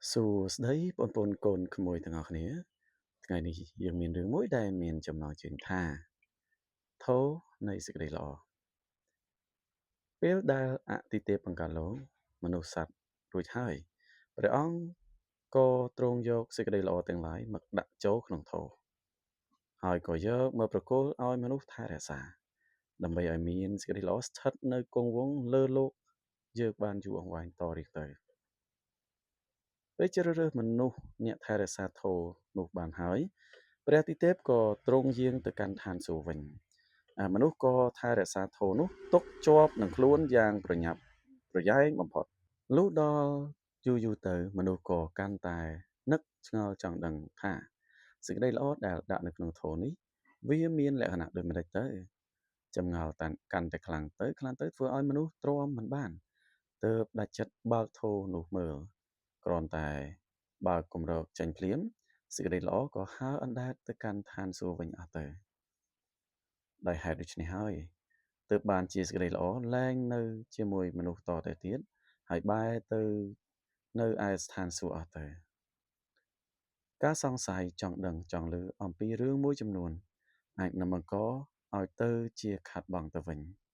សួស្តីបងប្អូនកូនក្មួយទាំងអស់គ្នាថ្ងៃនេះយើងមានរឿងមួយដែលមានចំណងជើងថាធម៌នៃសេចក្តីល្អពេលដែលអតិទេពបង្កើតលោកមនុស្សសត្វរួចហើយព្រះអង្គក៏ទ្រង់យកសេចក្តីល្អទាំងឡាយមកដាក់ចូលក្នុងធម៌ហើយក៏យកមកប្រគល់ឲ្យមនុស្សថែរក្សាដើម្បីឲ្យមានសេចក្តីល្អស្ថិតនៅគង់វង្សលើលោកយើងបានយូរអង្វែងតរៀងទៅពេលជ្រើសរើសមនុស្សអ្នកថែរក្សាធម៌នោះបានហើយព្រះទិទេពក៏ទ្រង់យាងទៅកាន់ឋានសួគ៌វិញមនុស្សក៏ថែរក្សាធម៌នោះទុកជាប់នឹងខ្លួនយ៉ាងប្រញាប់ប្រយែងបំផុតលុះដល់យូរយូរទៅមនុស្សក៏កាន់តែនឹកឆ្ងល់ចង់ដឹងថាសេចក្តីល្អដែលដាក់នៅក្នុងធម៌នេះវាមានលក្ខណៈដូចម្តេចទៅចម្ងល់កាន់តែខ្លាំងទៅខ្លាំងទៅធ្វើឲ្យមនុស្សទ្រាំមិនបានទើបដាច់ចិត្តបើកធម៌នោះមើលគ្រាន់តែបើកគម្របចេញភ្លាមសេចក្តីល្អក៏ហើរអណ្តែតទៅកាន់ឋានសួគ៌វិញអស់ទៅដោយហេតុដូច្នេះហើយទើបបានជាសេចក្តីល្អលែងនៅជាមួយមនុស្សតទៅទៀតហើយបែរទៅនៅឯស្ថានសួគ៌អស់ទៅការសង្ស័យចង់ដឹងចង់ឮអំពីរឿងមួយចំនួនអាចនឹងបង្កឲ្យទៅជាខាតបង់ទៅវិញ។